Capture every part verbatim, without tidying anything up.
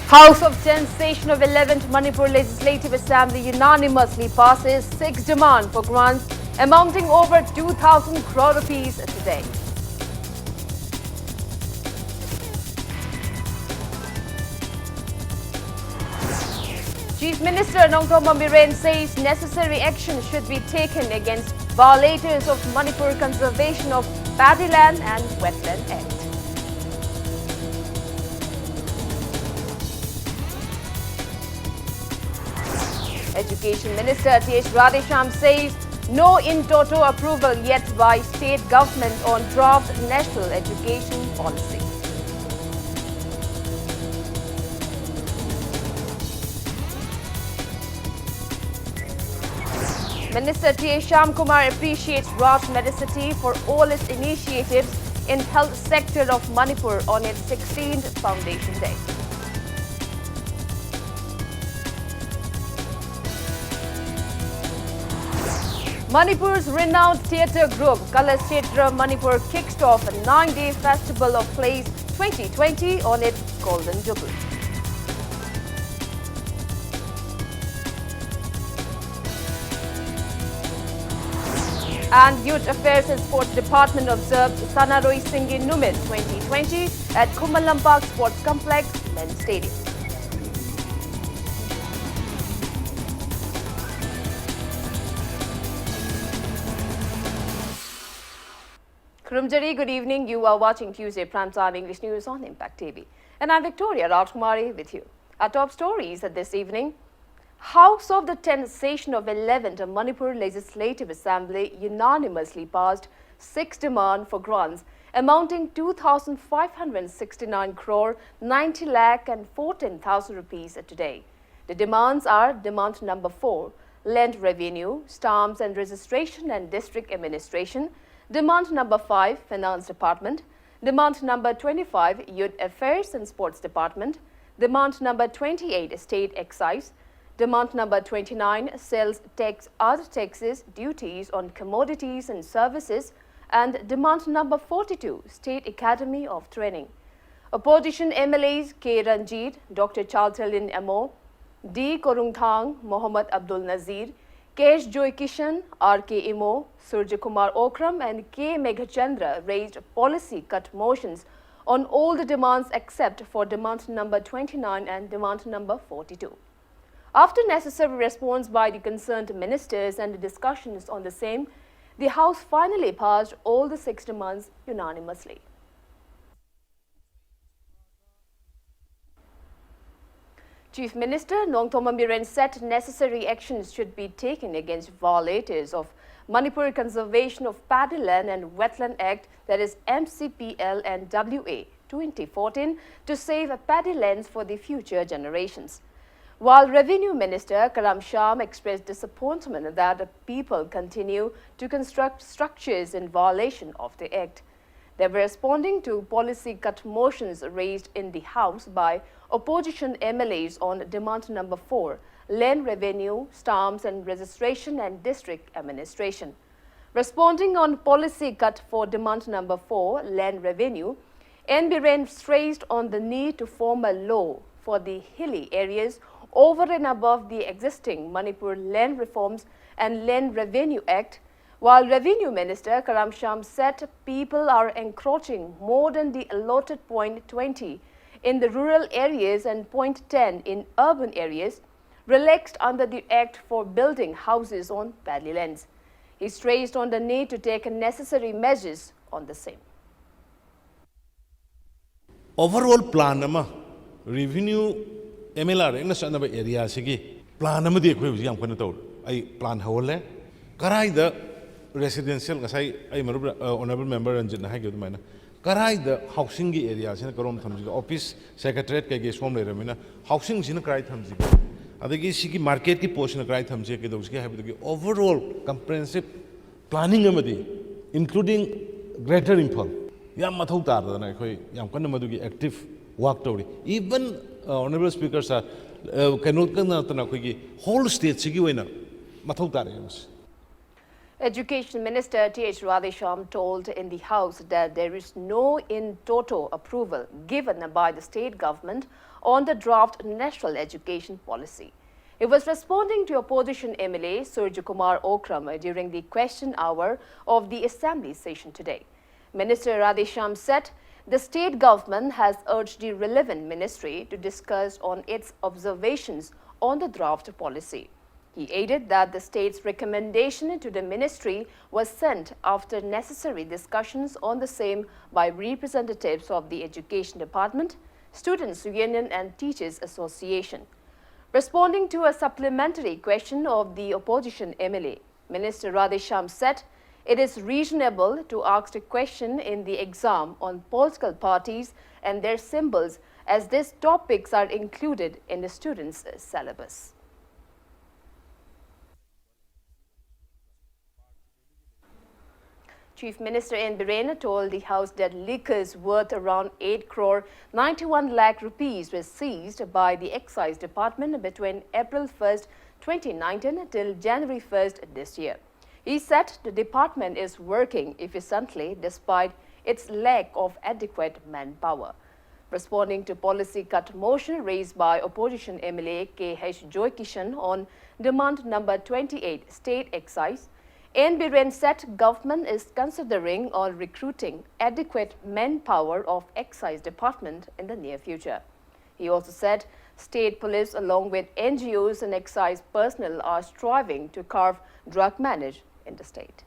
House of ten session of eleventh Manipur Legislative Assembly unanimously passes six demand for grants amounting over two thousand crore rupees today. Chief Minister Nongthombam Biren says necessary action should be taken against violators of Manipur Conservation of Paddy Land and Wetland Act. Education Minister T H Radheshyam says no in toto approval yet by state government on draft national education policy. Minister T A Shyamkumar appreciates Raj Medicity for all its initiatives in health sector of Manipur on its sixteenth foundation day. Manipur's renowned theatre group Kalakshetra Manipur kicked off a nine-day festival of plays twenty twenty on its Golden Jubilee. And Youth Affairs and Sports Department observed Sanaroi Singgi Numit twenty twenty at Khuman Lampak Sports Complex, Men's Stadium. Khurumjari, good evening. You are watching Tuesday Prime Time English News on Impact T V. And I'm Victoria Rajkumari with you. Our top stories this evening. House of the tenth session of eleventh Manipur Legislative Assembly unanimously passed six demand for grants amounting two thousand five hundred sixty-nine crore ninety lakh and fourteen thousand rupees today. The demands are demand number four, land revenue, stamps and registration and district administration, demand number five, finance department, demand number twenty-five, youth affairs and sports department, demand number twenty-eight, state excise, demand number twenty-nine, sales tax, other taxes, duties on commodities and services, and demand number forty-two, State Academy of Training. Opposition M L As K Ranjit, Doctor Chalthalin Amo, D Korungthang, Mohammad Abdul Nazir, Kesh Joy Kishan, R K Imo, Surjya Kumar Okram, and K Meghachandra raised policy cut motions on all the demands except for demand number twenty-nine and demand number forty-two. After necessary response by the concerned ministers and discussions on the same, the House finally passed all the six demands unanimously. Chief Minister Nongthombam Biren said necessary actions should be taken against violators of Manipur Conservation of Paddy Land and Wetland Act, that is M C P L and W A twenty fourteen, to save paddy lands for the future generations. While Revenue Minister Karam Shyam expressed disappointment that the people continue to construct structures in violation of the act, they were responding to policy cut motions raised in the House by opposition M L As on demand number four, land revenue, stamps and registration and district administration. Responding on policy cut for demand number four, land revenue, N Biren stressed on the need to form a law for the hilly areas over and above the existing Manipur Land Reforms and Land Revenue Act, while Revenue Minister Karam Shyam said people are encroaching more than the allotted point twenty in the rural areas and point ten in urban areas, relaxed under the Act for building houses on paddy lands. He stressed on the need to take necessary measures on the same. Overall plan ꯑꯃ revenue M L R ꯅ ꯆꯠꯅꯕ area ꯁꯤꯒꯤ plan ꯑꯃꯗꯤ ꯑꯩꯈꯣꯏ ꯍꯧꯖꯤꯛ ꯌꯥꯝ ꯀꯟꯅ ꯇꯧꯔꯤ꯫ ꯑꯩ plan ꯍꯧꯍꯜꯂꯦ꯫ ꯀꯔꯥꯏꯗ residential, ꯉꯁꯥꯏ ꯑꯩ ꯃꯔꯨꯞ, ꯑ, honourable member ꯔꯟꯖꯤꯠꯅ ꯍꯥꯏꯈꯤꯕ ꯑꯗꯨꯃꯥꯏꯅ, ꯀꯔꯥꯏꯗ housing ꯒꯤ area ꯁꯤꯅ ꯀꯔꯣꯝ ꯊꯝꯁꯤꯒꯦ, office, secretariat ꯀꯩꯀꯩ ꯁꯣꯝ ꯂꯩꯔꯕꯅꯤꯅ housing ꯁꯤꯅ ꯀꯔꯥꯏ ꯊꯝꯁꯤꯒꯦ, ꯑꯗꯒꯤ ꯁꯤꯒꯤ market ꯀꯤ ꯄꯣꯠꯁꯤꯅ ꯀꯔꯥꯏ ꯊꯝꯁꯤꯒꯦ, ꯀꯩꯗꯧꯁꯤꯒꯦ ꯍꯥꯏꯕꯗꯨꯒꯤ overall comprehensive planning ꯑꯃꯗꯤ including Greater Imphal ꯌꯥꯝ ꯃꯊꯧ ꯇꯥꯗꯅ ꯑꯩꯈꯣꯏ ꯌꯥꯝ ꯀꯟꯅ ꯃꯗꯨꯒꯤ active work ꯇꯧꯔꯤ꯫ Even, uh, Honourable Speaker sir, uh, ꯀꯩꯅꯣ ꯈꯛꯇ ꯅꯠꯇꯅ ꯑꯩꯈꯣꯏꯒꯤ whole state ꯁꯤꯒꯤ ꯑꯣꯏꯅ ꯃꯊꯧ ꯇꯥꯔꯛꯑꯦ ꯃꯁꯤ꯫ Education Minister T H Radheshyam told in the House that there is no in toto approval given by the state government on the draft National Education Policy. He was responding to opposition M L A Surjya Kumar Okram during the question hour of the assembly session today. Minister Radheshyam said the state government has urged the relevant ministry to discuss on its observations on the draft policy. He added that the state's recommendation to the ministry was sent after necessary discussions on the same by representatives of the Education Department, Students' Union and Teachers' Association. Responding to a supplementary question of the opposition M L A, Minister Radheshyam said it is reasonable to ask a question in the exam on political parties and their symbols, as these topics are included in the students' syllabus. Chief Minister N Biren told the House that liquors worth around eight crore ninety-one lakh rupees were seized by the Excise Department between April first, twenty nineteen till January first this year. He said the department is working efficiently despite its lack of adequate manpower. Responding to policy cut motion raised by opposition M L A K H Joykishan on demand number twenty-eight, state excise, N Biren said government is considering on recruiting adequate manpower of excise department in the near future. He also said state police along with N G Os and excise personnel are striving to curb drug manage in the state.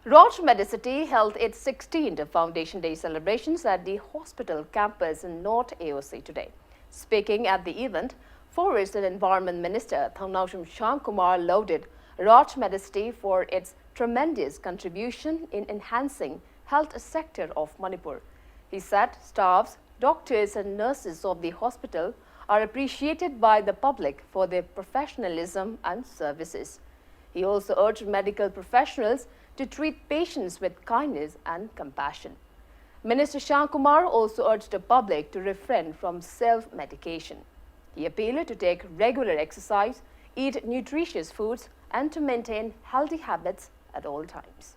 Roch Medicity held its sixteenth Foundation Day celebrations at the hospital campus in North A O C today. Speaking at the event, Forest and Environment Minister Thangnaocham Shyamkumar lauded Roch Medicity for its tremendous contribution in enhancing health sector of Manipur. He said staffs, doctors and nurses of the hospital are appreciated by the public for their professionalism and services. He also urged medical professionals to treat patients with kindness and compassion. Minister Shyamkumar also urged the public to refrain from self-medication. He appealed to take regular exercise, eat nutritious foods, and to maintain healthy habits at all times.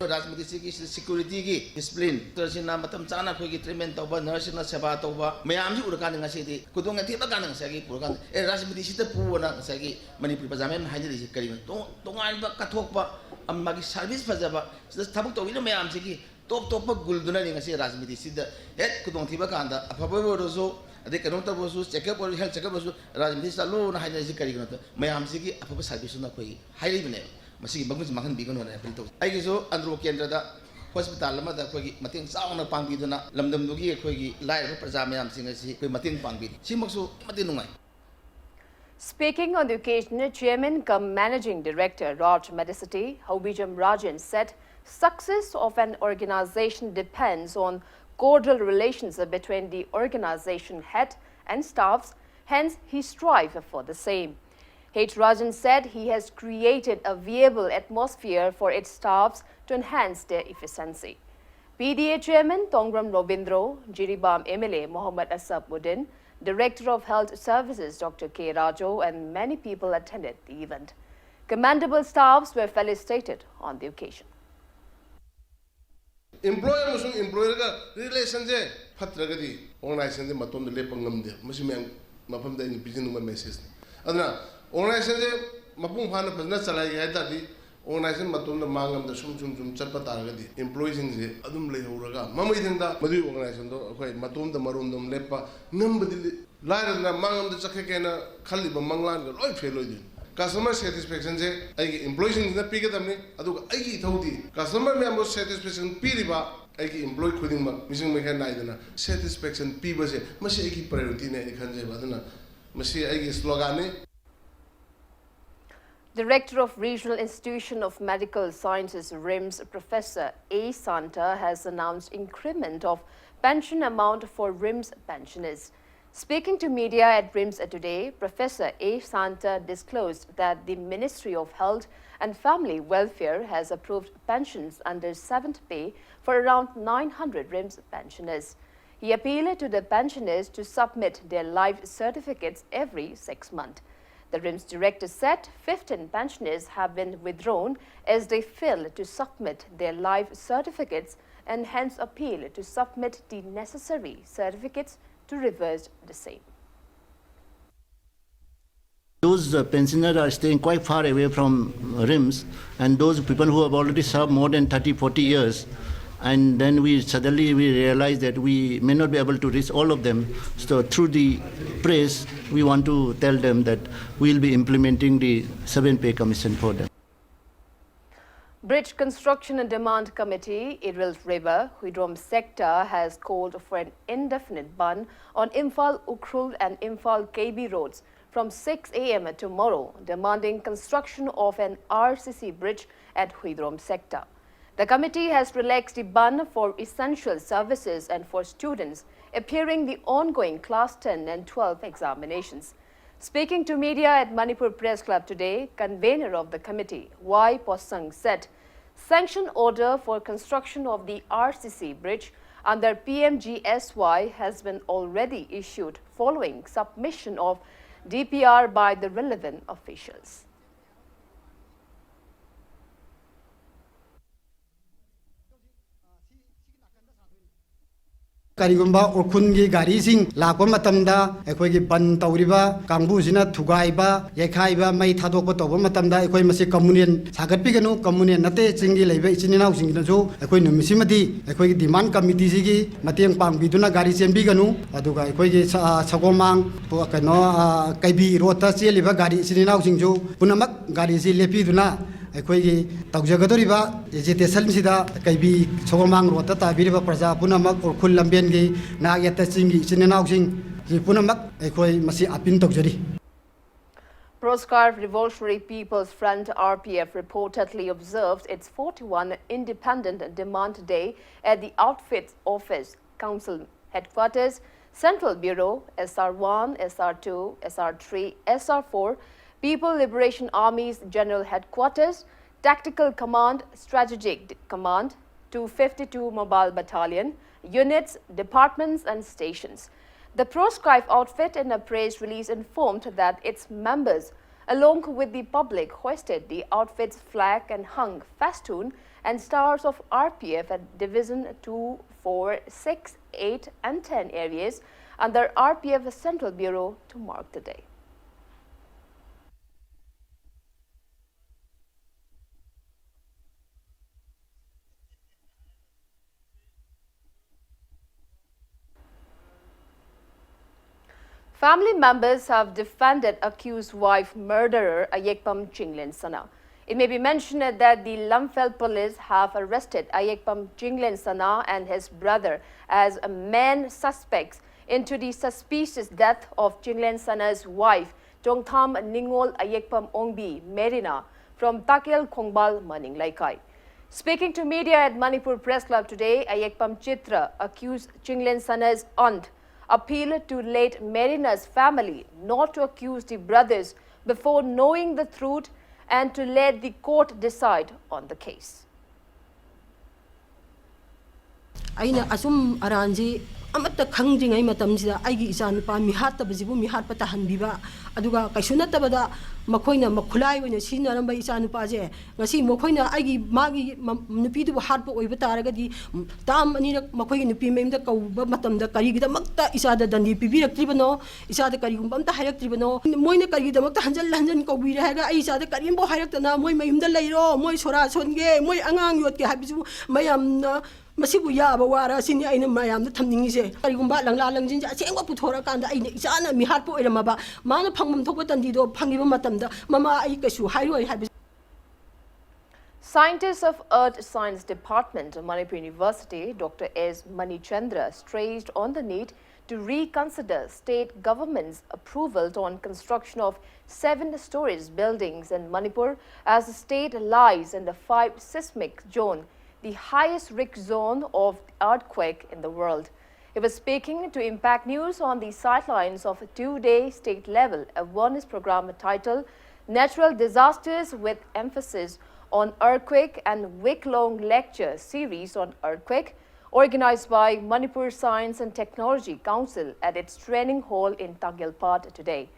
ꯔꯥꯖꯃꯤꯇꯤꯁꯤꯒꯤ ꯁꯤꯀ꯭ꯌꯨꯔꯤꯇꯤꯒꯤ discipline, ꯗꯣꯛꯇꯔꯁꯤꯡꯅ ꯃꯇꯝ ꯆꯥꯅ ꯑꯩꯈꯣꯏꯒꯤ treatment ꯇꯧꯕ, ꯅꯔꯁꯁꯤꯡꯅ ꯁꯦꯕꯥ ꯇꯧꯕ ꯃꯌꯥꯝꯁꯤ ꯎꯔꯀꯥꯟꯗ ꯉꯁꯤꯗꯤ ꯈꯨꯗꯣꯡ ꯊꯤꯕ ꯀꯥꯟꯗ ꯉꯁꯥꯏꯒꯤ ꯄꯨꯔꯀꯥꯟꯗ ꯑꯦ ꯔꯥꯖꯃꯤꯇꯤꯁꯤꯗ ꯄꯨꯑꯣꯅ ꯉꯁꯥꯏꯒꯤ ꯃꯅꯤꯄꯨꯔꯤ ꯄ꯭ꯔꯖꯥ ꯃꯌꯥꯝꯅ ꯍꯥꯏꯅꯔꯤꯁꯤ ꯀꯔꯤꯅꯣ? ꯇꯣ- ꯇꯣꯉꯥꯟꯕ ꯀꯠꯊꯣꯛꯄ, ꯑꯃ ꯃꯥꯒꯤ ꯁꯥꯔꯚꯤꯁ ꯐꯖꯕ, ꯁꯤꯗ ꯊꯕꯛ ꯇꯧꯕꯤꯔꯤꯕ ꯃꯌꯥꯝꯁꯤꯒꯤ ꯇꯣꯞ ꯇꯣꯞꯄ ꯒꯨꯜꯗꯨꯅꯅꯤ ꯉꯁꯤ ꯔꯥꯖꯃꯤꯇꯤꯁꯤꯗ ꯍꯦꯛ ꯈꯨꯗꯣꯡꯊꯤꯕ ꯀꯥꯟꯗ ꯑꯐꯕ ꯑꯣꯏꯔꯁꯨ, ꯑꯗꯩ ꯀꯩꯅꯣꯝ ꯇꯧꯕꯁꯨ, ꯆꯦꯛꯑꯞ ꯑꯣꯏꯔꯁꯨ, ꯍꯦꯜꯊ ꯆꯦꯛꯑꯞ ꯑꯣꯏꯔꯁꯨ ꯔꯥꯖꯃꯤꯇꯤ ꯆꯠꯂꯣꯅ ꯍꯥꯏꯅꯔꯤꯁꯤ ꯀꯔꯤꯒꯤꯅꯣꯗ ꯃꯌꯥꯝꯁꯤꯒꯤ ꯑꯐꯕ ꯁꯥꯔꯚꯤꯁꯇꯨꯅ ꯑꯩꯈꯣꯏꯒꯤ ꯍꯥꯏꯔꯤꯕꯅꯦꯕ꯫ ꯃꯁꯤꯒꯤ ꯃꯒꯨꯟꯁꯤ ꯃꯥꯡꯍꯟꯕꯤꯒꯅꯨꯅ ꯑꯩꯈꯣꯏ ꯇꯧꯖꯩ꯫ ꯑꯩꯒꯤꯁꯨ ꯑꯟꯗ꯭ꯔꯣ ꯀꯦꯟꯗ꯭ꯔꯗ ꯍꯣꯁꯄꯤꯇꯥꯜ ꯑꯃꯗ ꯑꯩꯈꯣꯏꯒꯤ ꯃꯇꯦꯡ ꯆꯥꯎꯅ ꯄꯥꯡꯕꯤꯗꯨꯅ ꯂꯝꯗꯝꯗꯨꯒꯤ ꯑꯩꯈꯣꯏꯒꯤ ꯂꯥꯏꯔꯕ ꯄ꯭ꯔꯖꯥ ꯃꯌꯥꯝꯁꯤꯡ ꯑꯁꯤ ꯑꯩꯈꯣꯏ ꯃꯇꯦꯡ ꯄꯥꯡꯕꯤꯔꯤ꯫ ꯁꯤꯃꯛꯁꯨ ꯑꯗꯨꯛꯀꯤ ꯃꯇꯤꯛ ꯅꯨꯡꯉꯥꯏ꯫ Speaking on the occasion, Chairman cum Managing Director Raj Medicity, Hobijam Rajan, said success of an organization depends on cordial relations between the organization head and staffs, hence he strives for the same. H Rajan said he has created a viable atmosphere for its staffs to enhance their efficiency. P D A Chairman Tongram Robindro, Jiribam M L A Mohammad Asaf Uddin, Director of Health Services Doctor K Rajo, and many people attended the event. Commendable staffs were felicitated on the occasion. Employer ꯑꯃꯁꯨꯡ employerꯒ relationꯁꯦ ꯐꯠꯇ꯭ꯔꯒꯗꯤ organizationꯁꯦ ꯃꯇꯣꯝꯗ ꯂꯦꯞꯄ ꯉꯝꯗꯦ꯫ ꯃꯁꯤ ꯃꯌꯥꯝ ꯃꯐꯝꯗ ꯑꯩꯅ ꯄꯤꯖꯅꯤꯡꯕ messageꯅꯤ꯫ ꯑꯗꯨꯅ organizationꯁꯦ ꯃꯄꯨꯡ ꯐꯥꯅ ꯐꯖꯅ ꯆꯂꯥꯏꯒꯦ ꯍꯥꯏ ꯇꯥꯔꯗꯤ organization ꯃꯇꯣꯝꯗ ꯃꯥꯡꯂꯣꯝꯗ ꯁꯨꯝ ꯁꯨꯝ ꯁꯨꯝ ꯆꯠꯄ ꯇꯥꯔꯒꯗꯤ employeeꯁꯤꯡꯁꯦ ꯑꯗꯨꯝ ꯂꯩꯍꯧꯔꯒ ꯃꯃꯩꯊꯪꯗ ꯃꯗꯨꯒꯤ organizationꯗꯣ ꯑꯩꯈꯣꯏ ꯃꯇꯣꯝꯗ ꯃꯔꯣꯝꯗꯣꯝ ꯂꯦꯞꯄ ꯉꯝꯕꯗꯤ ꯂꯥꯏꯔꯗꯅ ꯃꯥꯡꯂꯣꯝꯗ ꯆꯠꯈ꯭ꯔꯒꯦꯅ ꯈꯜꯂꯤꯕ ꯃꯪꯂꯥꯟꯒ ꯂꯣꯏ fail ꯑꯣꯏꯗꯣꯏꯅꯤ꯫ Customer satisfactionꯁꯦ ꯑꯩꯒꯤ employeeꯁꯤꯡꯁꯤꯅ ꯄꯤꯒꯗꯕꯅꯤ, ꯑꯗꯨꯒ ꯑꯩꯒꯤ ꯏꯊꯧꯗꯤ customer ꯃꯌꯥꯝꯕꯨ satisfaction ꯄꯤꯔꯤꯕ ꯑꯩꯒꯤ employee ꯈꯨꯗꯤꯡꯃꯛ ꯃꯤꯁꯤꯡ ꯃꯈꯩ ꯅꯥꯏꯗꯅ satisfaction ꯄꯤꯕꯁꯦ ꯃꯁꯤ ꯑꯩꯒꯤ priorityꯅꯦ ꯑꯩ ꯈꯟꯖꯩꯕ꯫ ꯑꯗꯨꯅ ꯃꯁꯤ ꯑꯩꯒꯤ sloganꯅꯤ꯫ Director of Regional Institution of Medical Sciences, RIMS, Professor A Santa has announced increment of pension amount for RIMS pensioners. Speaking to media at RIMS today, Professor A Santa disclosed that the Ministry of Health and Family Welfare has approved pensions under seventh pay for around nine hundred RIMS pensioners. He appealed to the pensioners to submit their life certificates every six months. The RIMS director said fifteen pensioners have been withdrawn as they failed to submit their life certificates and hence appeal to submit the necessary certificates to reverse the same. Those uh, pensioners are staying quite far away from RIMS, and those people who have already served more than thirty, forty years, and then we suddenly we realize that we may not be able to reach all of them. So through the press, we want to tell them that we will be implementing the seven pay commission for them. Bridge Construction and Demand Committee, Iril River, Huidrom sector has called for an indefinite ban on Imphal Ukhrul and Imphal K B roads from six a m tomorrow, demanding construction of an R C C bridge at Huidrom sector. The committee has relaxed the ban for essential services and for students appearing the ongoing class ten and twelve examinations. Speaking to media at Manipur Press Club today, convener of the committee, Y Posang, said sanction order for construction of the R C C bridge under P M G S Y has been already issued following submission of D P R by the relevant officials. ꯀꯔꯤꯒꯨꯝꯕ ꯎꯈ꯭ꯔꯨꯜꯒꯤ ꯒꯥꯔꯤꯁꯤꯡ ꯂꯥꯛꯄ ꯃꯇꯝꯗ ꯑꯩꯈꯣꯏꯒꯤ ꯕꯟ ꯇꯧꯔꯤꯕ ꯀꯥꯡꯕꯨꯁꯤꯅ ꯊꯨꯒꯥꯏꯕ, ꯌꯩꯈꯥꯏꯕ, ꯃꯩ ꯊꯥꯗꯣꯛꯄ ꯇꯧꯕ ꯃꯇꯝꯗ ꯑꯩꯈꯣꯏ ꯃꯁꯤ ꯀꯝꯃꯨꯅꯦꯜ ꯁꯥꯒꯠꯄꯤꯒꯅꯨ꯫ ꯀꯝꯃꯨꯅꯦꯜ ꯅꯠꯇꯦ, ꯆꯤꯡꯒꯤ ꯂꯩꯕ ꯏꯆꯤꯟ ꯏꯅꯥꯎꯁꯤꯡꯗꯁꯨ ꯑꯩꯈꯣꯏ ꯅꯨꯃꯤꯠꯁꯤꯃꯗꯤ ꯑꯩꯈꯣꯏꯒꯤ ꯗꯤꯃꯥꯟ ꯀꯃꯤꯇꯤꯁꯤꯒꯤ ꯃꯇꯦꯡ ꯄꯥꯡꯕꯤꯗꯨꯅ ꯒꯥꯔꯤ ꯆꯦꯟꯕꯤꯒꯅꯨ꯫ ꯑꯗꯨꯒ ꯑꯩꯈꯣꯏꯒꯤ ꯁ-, ꯁꯒꯣꯃꯥꯡ, ꯀꯩꯅꯣ, ꯀꯩꯕꯤ ꯔꯣꯗꯇ ꯆꯦꯜꯂꯤꯕ ꯒꯥꯔꯤ ꯏꯆꯤꯟ ꯏꯅꯥꯎꯁꯤꯡꯁꯨ ꯄꯨꯝꯅꯃꯛ ꯒꯥꯔꯤꯁꯤ ꯂꯦꯞꯄꯤꯗꯨꯅ ꯑꯩꯈꯣꯏꯒꯤ ꯇꯧꯖꯒꯗꯧꯔꯤꯕ ꯑꯦꯖꯤꯇꯦꯁꯟꯁꯤꯗ ꯀꯩꯕꯤ ꯁꯒꯣꯃꯥꯡ ꯔꯣꯗꯇ ꯇꯥꯕꯤꯔꯤꯕ ꯄ꯭ꯔꯖꯥ ꯄꯨꯝꯅꯃꯛ, ꯎꯈ꯭ꯔꯨꯜ ꯂꯝꯕꯦꯟꯒꯤ ꯅꯥꯛ ꯌꯦꯠꯇ ꯆꯤꯡꯒꯤ ꯏꯆꯤꯟ ꯏꯅꯥꯎꯁꯤꯡ ꯁꯤ ꯄꯨꯝꯅꯃꯛ ꯑꯩꯈꯣꯏ ꯃꯁꯤ ꯑꯄꯤꯜ ꯇꯧꯖꯔꯤ꯫ Proscribed Revolutionary People's Front, R P F, reportedly observed its forty-one Independent Demand Day at the outfit's office, council headquarters, Central Bureau, S R one, S R two, S R three, S R four, People Liberation Army's General Headquarters, Tactical Command, Strategic Command, two fifty-two Mobile Battalion, units, departments, and stations. The proscribed outfit, in a press release, informed that its members, along with the public, hoisted the outfit's flag and hung festoon and stars of R P F at Division two, four, six, eight, and ten areas under R P F Central Bureau to mark the day. Family members have defended accused wife murderer Ayekpam Chinglen Sana. It may be mentioned that the Lamphel police have arrested Ayekpam Chinglen Sana and his brother as main suspects into the suspicious death of Chinglen Sana's wife, Tongtham Ningol Ayekpam Ongbi Merina, from Takel Khongbal Maning Leikai. Speaking to media at Manipur Press Club today, Ayekpam Chitra accused Chinglen Sana's aunt appealed to late Merina's family not to accuse the brothers before knowing the truth and to let the court decide on the case. ꯑꯩꯅ ꯑꯆꯨꯝ ꯑꯔꯥꯟꯁꯤ ꯑꯃꯠꯇ ꯈꯪꯗ꯭ꯔꯤꯉꯩ ꯃꯇꯝꯁꯤꯗ ꯑꯩꯒꯤ ꯏꯆꯥ ꯅꯨꯄꯥ ꯃꯤꯍꯥꯠꯇꯕꯁꯤꯕꯨ ꯃꯤꯍꯥꯠꯄ ꯇꯥꯍꯟꯕꯤꯕ, ꯑꯗꯨꯒ ꯀꯩꯁꯨ ꯅꯠꯇꯕꯗ ꯃꯈꯣꯏꯅ ꯃꯈꯨꯠꯂꯥꯏ ꯑꯣꯏꯅ ꯁꯤꯖꯤꯟꯅꯔꯝꯕ ꯏꯆꯥ ꯅꯨꯄꯥꯁꯦ ꯉꯁꯤ ꯃꯈꯣꯏꯅ ꯑꯩꯒꯤ, ꯃꯥꯒꯤ ꯃ-, ꯅꯨꯄꯤꯗꯨꯕꯨ ꯍꯥꯠꯄ ꯑꯣꯏꯕ ꯇꯥꯔꯒꯗꯤ, ꯇꯥꯝ ꯑꯅꯤꯔꯛ ꯃꯈꯣꯏꯒꯤ ꯅꯨꯄꯤ ꯃꯌꯨꯝꯗ ꯀꯧꯕ ꯃꯇꯝꯗ ꯀꯔꯤꯒꯤꯗꯃꯛꯇ ꯏꯆꯥꯗ ꯗꯟꯗꯤ ꯄꯤꯕꯤꯔꯛꯇ꯭ꯔꯤꯕꯅꯣ? ꯏꯆꯥꯗ ꯀꯔꯤꯒꯨꯝꯕ ꯑꯝꯇ ꯍꯥꯏꯔꯛꯇ꯭ꯔꯤꯕꯅꯣ? ꯃꯣꯏꯅ ꯀꯔꯤꯒꯤꯗꯃꯛꯇ ꯍꯟꯖꯟ ꯍꯟꯖꯟ ꯀꯧꯕꯤꯔꯦ ꯍꯥꯏꯔꯒ ꯑꯩ ꯏꯆꯥꯗ ꯀꯔꯤꯝꯐꯥꯎ ꯍꯥꯏꯔꯛꯇꯅ ꯃꯣꯏ ꯃꯌꯨꯝꯗ ꯂꯩꯔꯣ, ꯃꯣꯏ ꯁꯣꯔꯥ ꯁꯣꯟꯒꯦ, ꯃꯣꯏ ꯑꯉꯥꯡ ꯌꯣꯠꯀꯦ ꯍꯥꯏꯕꯁꯤꯕꯨ ꯃꯌꯥꯝꯅ, ꯃꯁꯤꯕꯨ ꯌꯥꯕ ꯋꯥꯔ ꯁꯤꯅꯤ ꯑꯩꯅ ꯃꯌꯥꯝꯗ ꯊꯝꯅꯤꯡꯉꯤꯁꯦ꯫ ꯀꯔꯤꯒꯨꯝꯕ ꯂꯪꯂꯥ ꯂꯪꯖꯤꯟꯁꯦ ꯑꯁꯦꯡꯕ ꯄꯨꯊꯣꯔꯛꯑꯀꯥꯟꯗ ꯑꯩꯅ ꯏꯆꯥꯅ ꯃꯤꯍꯥꯠꯄ ꯑꯣꯏꯔꯝꯃꯕ, ꯃꯥꯅ ꯐꯪꯐꯝ ꯊꯣꯛꯄ ꯇꯟꯗꯤꯗꯣ ꯐꯪꯈꯤꯕ ꯃꯇꯝꯗ ꯃꯃꯥ ꯑꯩ ꯀꯩꯁꯨ ꯍꯥꯏꯔꯣꯏ ꯍꯥꯏꯕꯁꯦ꯫ Scientists of Earth Science Department, Manipur University, Doctor S Manichandra, stressed on the need to reconsider state government's approval on construction of seven stories buildings in Manipur, as the state lies in the five seismic zone, the highest risk zone of earthquake in the world. He was speaking to Impact News on the sidelines of a two-day state-level awareness program titled Natural Disasters, with emphasis on earthquake and week-long lecture series on earthquake, organized by Manipur Science and Technology Council at its training hall in Tangilpad today.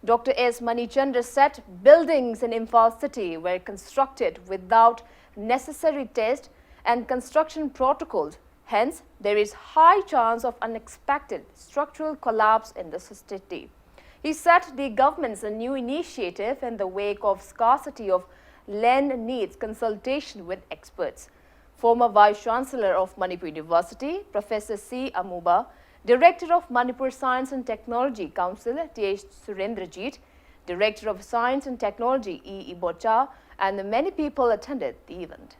Doctor S Manichandra said buildings in Imphal city were constructed without necessary test and construction protocols. Hence, there is high chance of unexpected structural collapse in the city. He said the government's new initiative in the wake of scarcity of land needs consultation with experts. Former Vice Chancellor of Manipur University, Professor C Amuba, Director of Manipur Science and Technology Council, Th Surendrajit, Director of Science and Technology, E Ibocha, and many people attended the event.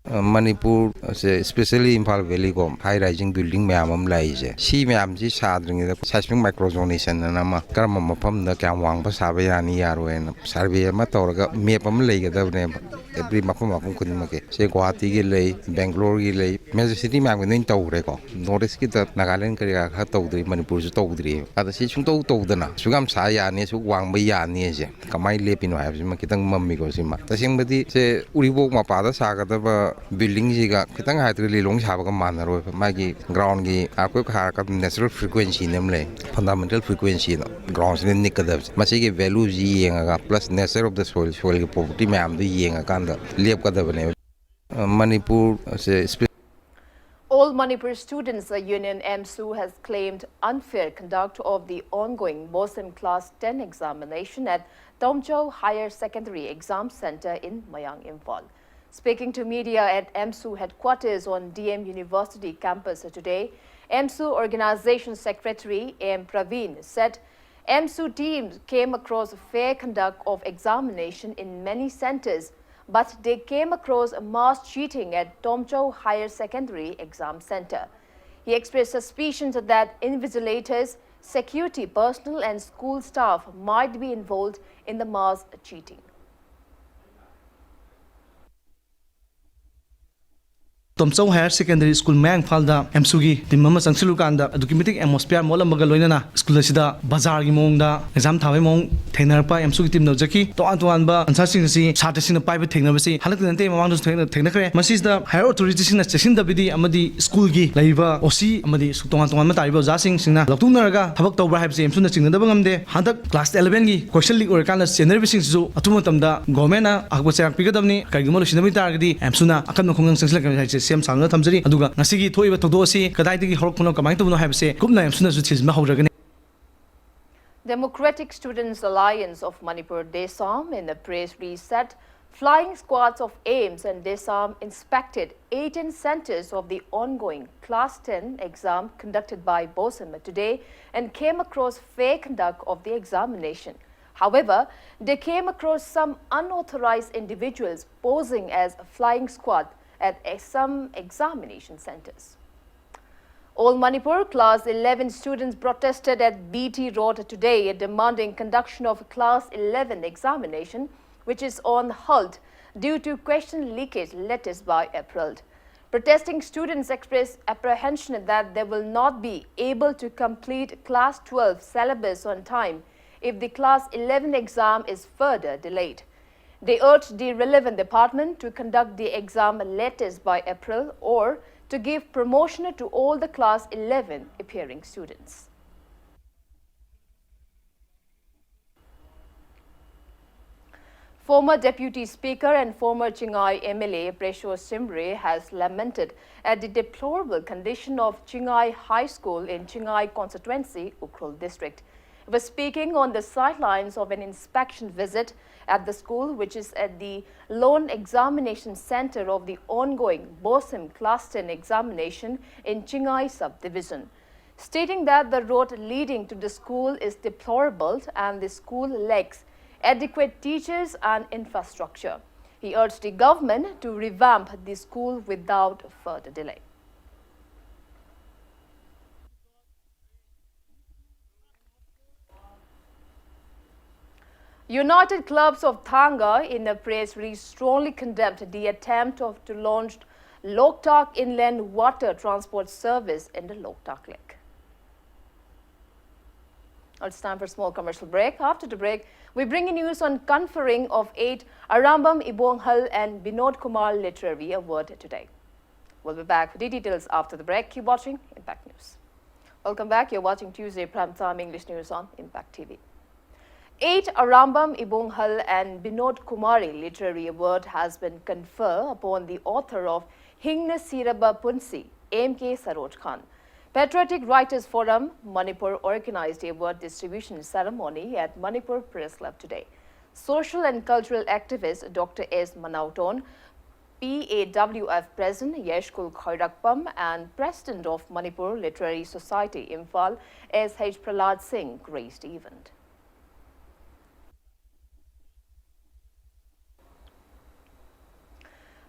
ꯃꯅꯤꯄꯨꯔꯁꯦ, especially Imphal ꯚꯦꯂꯤꯀꯣ, high rising building ꯃꯌꯥꯝ ꯑꯃ ꯂꯩꯔꯤꯁꯦ, ꯁꯤ ꯃꯌꯥꯝꯁꯤ ꯁꯥꯗ꯭ꯔꯤꯉꯩꯗ seismic micro zonation ꯑꯅ ꯑꯃ, ꯀꯔꯝꯕ ꯃꯐꯝꯗ ꯀꯌꯥꯝ ꯋꯥꯡꯕ ꯁꯥꯕ ꯌꯥꯅꯤ ꯌꯥꯔꯣꯏꯅ survey ꯑꯃ ꯇꯧꯔꯒ map ꯑꯃ ꯂꯩꯒꯗꯕꯅꯦꯕ꯫ Every ꯃꯐꯝ ꯃꯐꯝ ꯈꯨꯗꯤꯡꯃꯛꯀꯤ, ꯁꯦ ꯒꯨꯋꯥꯍꯥꯇꯤꯒꯤ ꯂꯩ, ꯕꯦꯡꯒ꯭ꯂꯣꯔꯒꯤ ꯂꯩ, major city ꯃꯌꯥꯝꯒꯤ ꯂꯣꯏ ꯇꯧꯈ꯭ꯔꯦꯀꯣ꯫ North East ꯀꯤꯗ ꯅꯥꯒꯥꯂꯦꯟ ꯀꯔꯤ ꯀꯔꯥ ꯈꯔ ꯇꯧꯗ꯭ꯔꯤ, ꯃꯅꯤꯄꯨꯔꯁꯨ ꯇꯧꯗ꯭ꯔꯤꯕ꯫ ꯑꯗ ꯁꯤ ꯁꯨꯡꯇꯧ ꯇꯧꯗꯅ ꯑꯁꯨꯛ ꯌꯥꯝ ꯁꯥ ꯌꯥꯅꯤ, ꯑꯁꯨꯛ ꯋꯥꯡꯕ ꯌꯥꯅꯤ ꯍꯥꯏꯁꯦ ꯀꯃꯥꯏꯅ ꯂꯦꯞꯄꯤꯅꯣ ꯍꯥꯏꯕꯁꯤꯃ ꯈꯤꯇꯪ ꯃꯝꯃꯤꯀꯣ꯫ ꯁꯤꯃ ꯇꯁꯦꯡꯕꯗꯤ ꯁꯦ ꯎꯔꯤꯄꯣꯛ ꯃꯄꯥꯗ ꯁꯥꯒꯗꯕ building ꯁꯤꯒ ꯈꯤꯇꯪ ꯍꯥꯏꯔꯒ ꯂꯤꯂꯣꯡ ꯁꯥꯕꯒ ꯃꯥꯟꯅꯔꯣꯏꯕ꯫ ꯃꯥꯒꯤ ground ꯒꯤ earthquake ꯍꯥꯏꯔꯒ natural frequency ꯅ ꯑꯃ ꯂꯩ, fundamental frequency ꯅ ground ꯁꯤꯅ ꯅꯤꯛꯀꯗꯕꯁꯦ꯫ ꯃꯁꯤꯒꯤ value ꯁꯤ ꯌꯦꯡꯉꯒ, plus nature of the soil, soil ꯒꯤ property ꯃꯌꯥꯝꯗꯨ ꯌꯦꯡꯉꯀꯥꯟꯗ ꯂꯦꯞꯀꯗꯕꯅꯦꯕ꯫ ꯃꯅꯤꯄꯨꯔꯁꯦ, All Manipur Students Union, AMSU, has claimed unfair conduct of the ongoing Bosem Class ten examination at Tomchou Higher Secondary Exam Center in Moirang, Imphal. Speaking to media at AMSU headquarters on D M University campus today, AMSU Organization Secretary A M Praveen said AMSU team came across fair conduct of examination in many centers, but they came across mass cheating at Tomchou Higher Secondary Exam Center. He expressed suspicions that invigilators, security personnel, and school staff might be involved in the mass cheating. Tomchou higher secondary school ꯃꯌꯥꯡ ꯏꯝꯐꯥꯜꯗ ꯑꯦꯝꯁꯨꯒꯤ team ꯑꯃ ꯆꯪꯁꯤꯜꯂꯨꯀꯥꯟꯗ ꯑꯗꯨꯛꯀꯤ ꯃꯇꯤꯛ atmosphere ꯃꯣꯠꯂꯝꯕꯒ ꯂꯣꯏꯅꯅ school ꯑꯁꯤꯗ ꯕꯖꯥꯔꯒꯤ ꯃꯑꯣꯡꯗ exam ꯊꯥꯕꯒꯤ ꯃꯑꯣꯡ ꯊꯦꯡꯅꯔꯛꯄ ꯑꯦꯝꯁꯨꯒꯤ ꯇꯤꯝꯅ ꯎꯖꯈꯤ꯫ ꯇꯣꯉꯥꯟ ꯇꯣꯉꯥꯟꯕ ꯑꯟꯁꯔꯁꯤꯡ ꯑꯁꯤ ꯁꯥꯇ꯭ꯔꯁꯤꯡꯅ ꯄꯥꯏꯕ ꯊꯦꯡꯅꯕꯁꯤ ꯍꯟꯗꯛꯇ ꯅꯠꯇꯦ, ꯃꯃꯥꯡꯗꯁꯨ ꯊꯦꯡꯅ- ꯊꯦꯡꯅꯈ꯭ꯔꯦ꯫ ꯃꯁꯤꯗ ꯍꯥꯌꯔ ꯑꯣꯊꯣꯔꯤꯇꯤꯁꯤꯡꯅ ꯆꯦꯛꯁꯤꯟꯗꯕꯤꯗꯤ ꯑꯃꯗꯤ ꯁ꯭ꯀꯨꯜꯒꯤ ꯂꯩꯔꯤꯕ ꯑꯣ ꯁꯤ ꯑꯃꯗꯤ ꯇꯣꯉꯥꯟ ꯇꯣꯉꯥꯟꯕ ꯇꯥꯔꯤꯕ ꯑꯣꯖꯥꯁꯤꯡꯁꯤꯅ ꯂꯧꯊꯣꯛꯅꯔꯒ ꯊꯕꯛ ꯇꯧꯕ꯭ꯔꯥ ꯍꯥꯏꯕꯁꯤ ꯑꯦꯝꯁꯨꯅ ꯆꯤꯡꯅꯗꯕ ꯉꯝꯗꯦ꯫ ꯍꯟꯗꯛ ꯀ꯭ꯂꯥꯁ ꯑꯦꯂꯚꯦꯟꯒꯤ ꯀꯣꯏꯁꯟ ꯂꯤꯛ ꯑꯣꯏꯔꯀꯥꯟꯗ ꯆꯦꯟꯅꯔꯤꯕꯁꯤꯡꯁꯤꯁꯨ ꯑꯊꯨꯕ ꯃꯇꯝꯗ ꯒꯣꯔꯃꯦꯟꯅ ꯑꯀꯛꯄ ꯆꯩꯔꯥꯛ ꯄꯤꯒꯗꯕꯅꯤ꯫ ꯀꯔꯤꯒꯨꯝꯕ ꯂꯣꯏꯁꯤꯟꯗꯕ ꯇꯥꯔꯒꯗꯤ ꯑꯦꯝꯁꯨꯅ ꯑꯀꯟꯕ ꯈꯣꯡꯖꯪ ꯆꯪꯁꯤꯜꯂꯛꯀꯅꯤ ꯍꯥꯏꯁꯦ ꯁꯤ ꯑꯦꯝ ꯁꯥꯔꯅ ꯊꯝꯖꯔꯤ꯫ ꯑꯗꯨꯒ ꯉꯁꯤꯒꯤ ꯊꯣꯛꯏꯕ ꯊꯧꯗꯣꯛ ꯑꯁꯤ ꯀꯗꯥꯏꯗꯒꯤ ꯍꯧꯔꯛꯄꯅꯣ, ꯀꯃꯥꯏꯅ ꯇꯧꯕꯅꯣ ꯍꯥꯏꯕꯁꯦ ꯀꯨꯞꯅ ꯑꯦꯝꯁꯨꯅꯁꯨ ꯊꯤꯖꯤꯟꯕ ꯍꯧꯔꯒꯅꯤ꯫ Democratic Students Alliance of Manipur, DESAM, in a press release said flying squads of AIIMS and DESAM inspected eighteen centers of the ongoing Class ten exam conducted by BOSEM today and came across fair conduct of the examination. However, they came across some unauthorized individuals posing as a flying squad at a- some examination centers. All Manipur Class eleven students protested at B T Road today, demanding conduction of Class eleven examination, which is on halt due to question leakage latest by April. Protesting students expressed apprehension that they will not be able to complete Class twelve syllabus on time if the Class eleven exam is further delayed. They urged the relevant department to conduct the exam latest by April or to give promotion to all the Class eleven appearing students. Former Deputy Speaker and former Chingai M L A Preshwar Shimray has lamented at the deplorable condition of Chingai High School in Chingai constituency, Ukhrul district. He was speaking on the sidelines of an inspection visit at the school, which is at the lone examination center of the ongoing BOSEM Class ten examination in Chingai subdivision, stating that the road leading to the school is deplorable and the school lacks adequate teachers and infrastructure. He urged the government to revamp the school without further delay. United Clubs of Thanga, in a press release, strongly condemned the attempt of to launch Loktak Inland Water Transport Service in the Loktak Lake. It's time for a small commercial break. After the break, we bring you news on conferring of eight Arambam Ibonghal and Binod Kumar Literary Award today. We'll be back with the details after the break. Keep watching Impact News. Welcome back. You're watching Tuesday Prime Time English News on Impact T V. Eight Arambam Ibonghal and Binod Kumari Literary Award has been conferred upon the author of Hingna Siraba Punsi, M K Saroj Khan. Patriotic Writers Forum, Manipur organized the award distribution ceremony at Manipur Press Club today. Social and cultural activist Doctor S Manauton, P A W F President Yeshkul Khoirakpam, and President of Manipur Literary Society Imphal, S H Prahlad Singh, graced the event.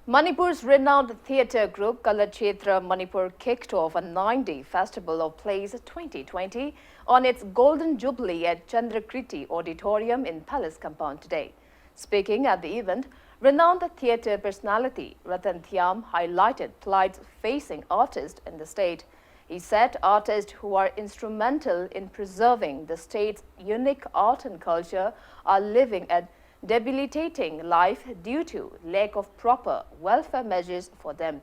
Manipur's renowned theatre group Kalachetra Manipur kicked off a nine-day festival of plays twenty twenty on its Golden Jubilee at Chandrakriti Auditorium in Palace Compound today. Speaking at the event, renowned theatre personality Ratan Thiam highlighted plights facing artists in the state. He said artists who are instrumental in preserving the state's unique art and culture are living a debilitating life due to lack of proper welfare measures for them.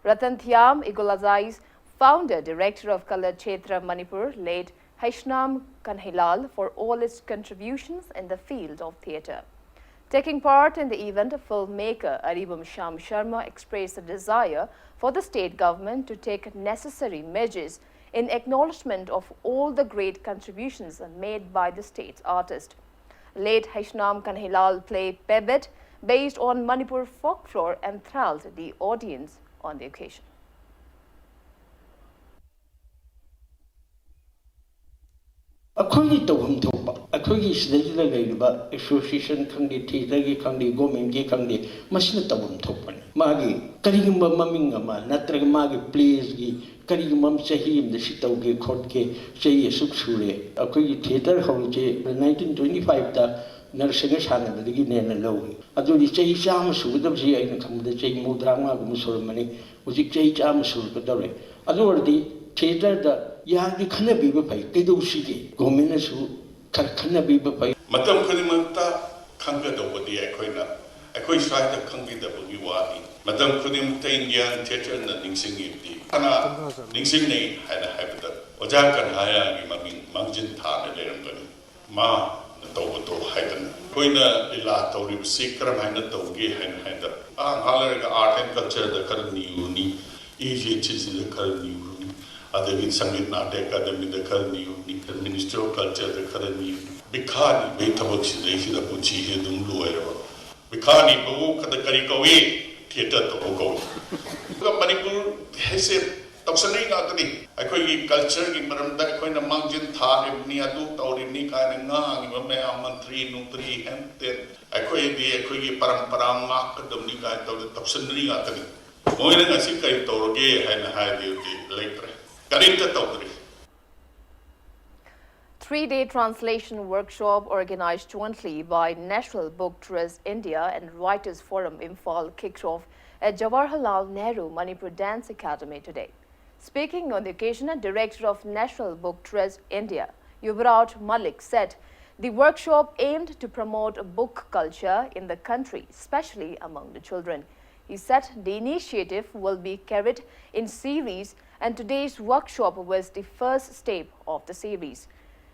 Ratan Thiam, Igolazai's founder director of Kalachetra Manipur, late Haishnam Kanhailal, for all its contributions in the field of theatre. Taking part in the event, filmmaker Aribam Sham Sharma expressed a desire for the state government to take necessary measures in acknowledgement of all the great contributions made by the state's artist. Late Haishnam Kanhailal play Pebet, based on Manipur folklore, enthralled the audience on the occasion. ꯑꯩꯈꯣꯏꯒꯤ ꯇꯧꯐꯝ ꯊꯣꯛꯄ ꯑꯩꯈꯣꯏꯒꯤ ꯁꯤꯗꯩꯁꯤꯗ ꯂꯩꯔꯤꯕ association ꯈꯪꯗꯦ, ꯊꯤꯌꯦꯇꯔꯒꯤ ꯈꯪꯗꯦ, ꯒꯣꯔꯃꯦꯟꯒꯤ ꯈꯪꯗꯦ, ꯃꯁꯤꯅ ꯇꯧꯐꯝ ꯊꯣꯛꯄꯅꯤ꯫ ꯃꯥꯒꯤ ꯀꯔꯤꯒꯨꯝꯕ ꯃꯃꯤꯡ ꯑꯃ ꯅꯠꯇ꯭ꯔꯒ ꯃꯥꯒꯤ ꯄ꯭ꯂꯦꯁꯒꯤ ꯀꯔꯤꯒꯨꯝꯕ ꯑꯃ ꯆꯍꯤ ꯑꯃꯗ ꯁꯤ ꯇꯧꯒꯦ ꯈꯣꯠꯀꯦ, ꯆꯍꯤ ꯑꯁꯨꯛ ꯁꯨꯔꯦ꯫ ꯑꯩꯈꯣꯏꯒꯤ ꯊꯤꯌꯦꯇꯔ ꯍꯧꯔꯤꯁꯦ ꯅꯥꯏꯟꯇꯤꯟ ꯇ꯭ꯋꯦꯟꯇꯤ ꯐꯥꯏꯚꯇ ꯅꯔꯁꯤꯡꯅ ꯁꯥꯟꯅꯕꯗꯒꯤ ꯅꯦꯟꯅ ꯂꯧꯏ꯫ ꯑꯗꯨꯗꯤ ꯆꯍꯤ ꯆꯥꯝꯃ ꯁꯨꯒꯗꯕꯁꯤ ꯑꯩꯅ ꯈꯪꯕꯗ ꯆꯍꯤ ꯃꯧꯗ꯭ꯔꯥ ꯃꯉꯥꯒꯨꯝꯕ ꯁꯨꯔꯝꯃꯅꯤ꯫ ꯍꯧꯖꯤꯛ ꯆꯍꯤ ꯆꯥꯝꯃ ꯁꯨꯔꯛꯀꯗꯧꯔꯦ꯫ ꯑꯗꯨ ꯑꯣꯏꯔꯗꯤ ꯊꯤꯌꯦꯇꯔꯗ ꯌꯥꯔꯗꯤ ꯈꯟꯅꯕꯤꯕ ꯐꯩ꯫ ꯀꯩꯗꯧꯁꯤꯒꯦ? ꯒꯣꯔꯃꯦꯟꯅꯁꯨ ꯈꯔ ꯈꯟꯅꯕꯤꯕ ꯐꯩ꯫ ꯃꯇꯝ ꯈꯨꯗꯤꯡꯃꯛꯇ ꯈꯪꯒꯗꯧꯕꯗꯤ ꯑꯩꯈꯣꯏꯅ, ꯑꯩꯈꯣꯏ ꯁ꯭ꯋꯥꯏꯗ ꯈꯪꯕꯤꯗꯕꯒꯤ ꯋꯥꯅꯤ꯫ ꯃꯇꯝ ꯈꯨꯗꯤꯡꯃꯛꯇ ꯏꯟꯗꯤꯌꯥꯟ ꯊꯤꯌꯦꯇꯔꯅ ꯅꯤꯡꯁꯤꯡꯉꯤꯕꯗꯤ, ꯀꯅꯥ ꯅꯤꯡꯁꯤꯡꯅꯩ ꯍꯥꯏꯅ ꯍꯥꯏꯕꯗ, ꯑꯣꯖꯥ ꯀꯟꯍꯥꯌꯥꯒꯤ ꯃꯃꯤꯡ ꯃꯥꯡꯖꯤꯟ ꯊꯥꯅ ꯂꯩꯔꯝꯒꯅꯤ꯫ ꯃꯥꯅ ꯇꯧꯕꯗꯣ ꯍꯥꯏꯗꯅ꯫ ꯑꯩꯈꯣꯏꯅ ꯂꯤꯂꯥ ꯇꯧꯔꯤꯕꯁꯤ ꯀꯔꯝꯍꯥꯏꯅ ꯇꯧꯒꯦ ꯍꯥꯏꯅ ꯍꯥꯏꯗ, ꯑꯥ, ꯉꯥꯏꯍꯥꯛ ꯂꯩꯔꯒ ꯑꯥꯔꯠ ꯑꯦꯟ ꯀꯜꯆꯔꯗ ꯈꯔ ꯅꯤꯔꯨꯅꯤ, ꯏ ꯖꯦ ꯁꯤꯗ ꯈꯔ ꯅꯤꯔꯨꯅꯤ, ꯑꯗꯒꯤ ꯁꯪꯒꯤꯠ ꯅꯥꯇ꯭ꯌ ꯑꯦꯀꯥꯗꯃꯤꯗ ꯈꯔ ꯅꯤꯔꯨꯅꯤ, ꯃꯤꯅꯤꯁꯇ꯭ꯔꯤ ꯑꯣꯐ ꯀꯜꯆꯔꯗ ꯈꯔ ꯅꯤꯔꯨꯅꯤ꯫ ꯕꯤꯈꯥ ꯅꯤꯕꯒꯤ ꯊꯕꯛꯁꯤꯗꯩꯁꯤꯗ ꯄꯨꯟꯁꯤꯁꯦ ꯑꯗꯨꯝ ꯂꯣꯏꯔꯕ꯫ ꯕꯤꯈꯥ ꯅꯤꯕꯕꯨ ꯀꯗ ꯀꯔꯤ ꯀꯧꯏ? ꯊꯤꯌꯦꯇꯔ ꯇꯧꯕ ꯀꯧꯏ꯫ ꯑꯗꯨꯒ ꯃꯅꯤꯄꯨꯔ ꯍꯥꯏꯁꯦ ꯇꯧꯁꯟꯅꯔꯤ ꯉꯥꯛꯇꯅꯤ꯫ ꯑꯩꯈꯣꯏꯒꯤ ꯀꯜꯆꯔꯒꯤ ꯃꯔꯝꯗ ꯑꯩꯈꯣꯏꯅ ꯃꯥꯡꯖꯤꯟ ꯊꯥꯔꯤꯕꯅꯤ, ꯑꯗꯨ ꯇꯧꯔꯤꯕꯅꯤ ꯀꯥꯏꯅ ꯉꯥꯡꯉꯤꯕ ꯃꯌꯥꯝ, ꯃꯟꯇ꯭ꯔꯤ ꯅꯨꯡꯇ꯭ꯔꯤ ꯍꯦꯟ ꯇꯦꯟ, ꯑꯩꯈꯣꯏꯗꯤ ꯑꯩꯈꯣꯏꯒꯤ ꯄꯔꯝꯄꯔꯥ ꯉꯥꯛꯀꯗꯕꯅꯤ ꯀꯥꯏꯅ ꯇꯧꯗꯅ ꯇꯧꯁꯟꯅꯔꯤ ꯉꯥꯛꯇꯅꯤ꯫ ꯃꯣꯏꯅ ꯉꯁꯤ ꯀꯔꯤ ꯇꯧꯔꯒꯦ ꯍꯥꯏꯅ ꯍꯥꯏꯔꯗꯤ ꯍꯧꯖꯤꯛ ꯂꯩꯇ꯭ꯔꯦ, ꯀꯔꯤꯝꯇ ꯇꯧꯗ꯭ꯔꯤ꯫ Three-day translation workshop organized jointly by National Book Trust India and Writers Forum Imphal kicked off at Jawaharlal Nehru Manipur Dance Academy today. Speaking on the occasion, Director of National Book Trust India, Yuvraj Malik, said the workshop aimed to promote book culture in the country, especially among the children. He said the initiative will be carried in series, and today's workshop was the first step of the series.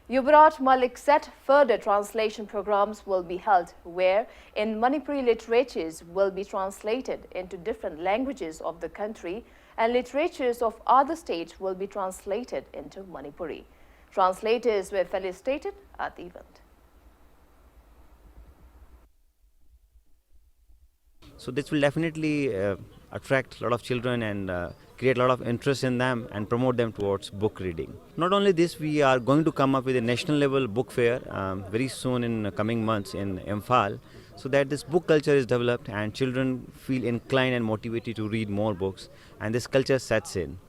Yuvraj Malik said further translation programs will be held where in Manipuri literatures will be translated into different languages of the country and literatures of other states will be translated into Manipuri. Translators were felicitated at the event. So this will definitely uh, attract a lot of children and uh, create a lot of interest in them and promote them towards book reading. Not only this, we are going to come up with a national level book fair um, very soon in coming months in Imphal, so that this book culture is developed and children feel inclined and motivated to read more books and this culture sets in.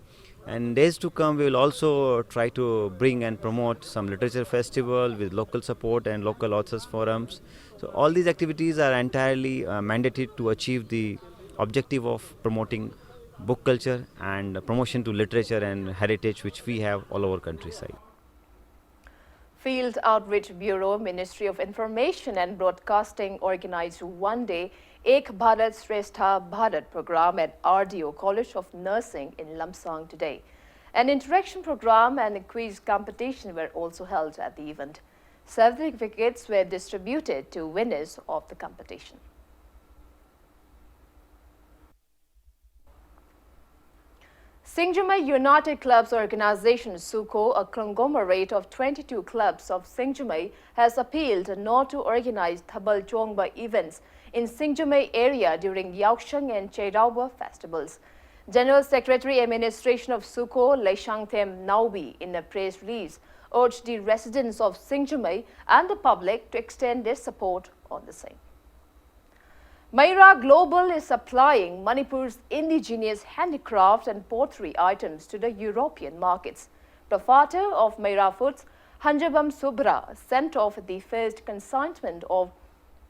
And days to come, we will also try to bring and promote some literature festival with local support and local authors forums. So all these activities are entirely uh, mandated to achieve the objective of promoting book culture and promotion to literature and heritage which we have all over countryside. Field Outreach Bureau, Ministry of Information and Broadcasting organized one-day Ek Bharat Shreshtha Bharat program at R D O College of Nursing in Lamsang today. An interaction program and a quiz competition were also held at the event. Certificates were distributed to winners of the competition. Singjumei United Clubs Organization, SUCO, a conglomerate of twenty-two clubs of Singjumei, has appealed not to organize Thabal Chongba events in Singjumei area during Yaosheng and Cheiraoba festivals. General Secretary Administration of SUCO, Leishangthem Naobi, in a press release, urged the residents of Singjumei and the public to extend their support on the same. Meira Global is supplying Manipur's indigenous handicraft and pottery items to the European markets. Proprietor of Meira Foods, Hanjabam Subra, sent off the first consignment of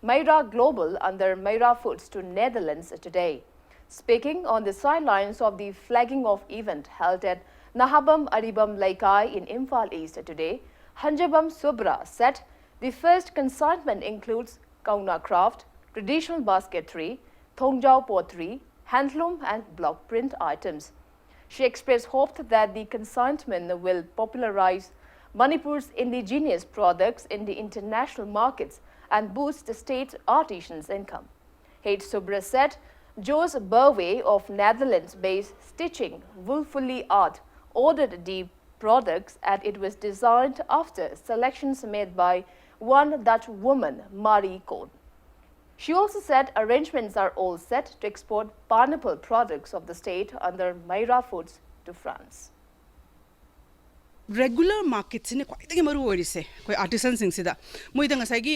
Meira Global under Meira Foods to Netherlands today. Speaking on the sidelines of the flagging off event held at Nahabam Aribam Leikai in Imphal East today, Hanjabam Subra said the first consignment includes Kauna craft, traditional basketry, Thongjao pottery, handloom and block print items. She expressed hope that the consignment will popularize Manipur's indigenous products in the international markets and boost the state's artisans' income. Hate Subra said Jos Burwe of Netherlands-based Stitching Willfully Art ordered the products and it was designed after selections made by one Dutch woman, Marie Koon. She also said arrangements are all set to export pineapple products of the state under Meira Foods to France. Regular ꯃꯥꯔꯀꯦꯠꯁꯤꯅ ꯈ꯭ꯋꯥꯏꯗꯒꯤ ꯃꯔꯨ ꯑꯣꯏꯔꯤꯁꯦ ꯑꯩꯈꯣꯏ ꯑꯥꯔꯇꯤꯁꯟꯁꯤꯡꯁꯤꯗ꯫ ꯃꯣꯏꯗ ꯉꯁꯥꯏꯒꯤ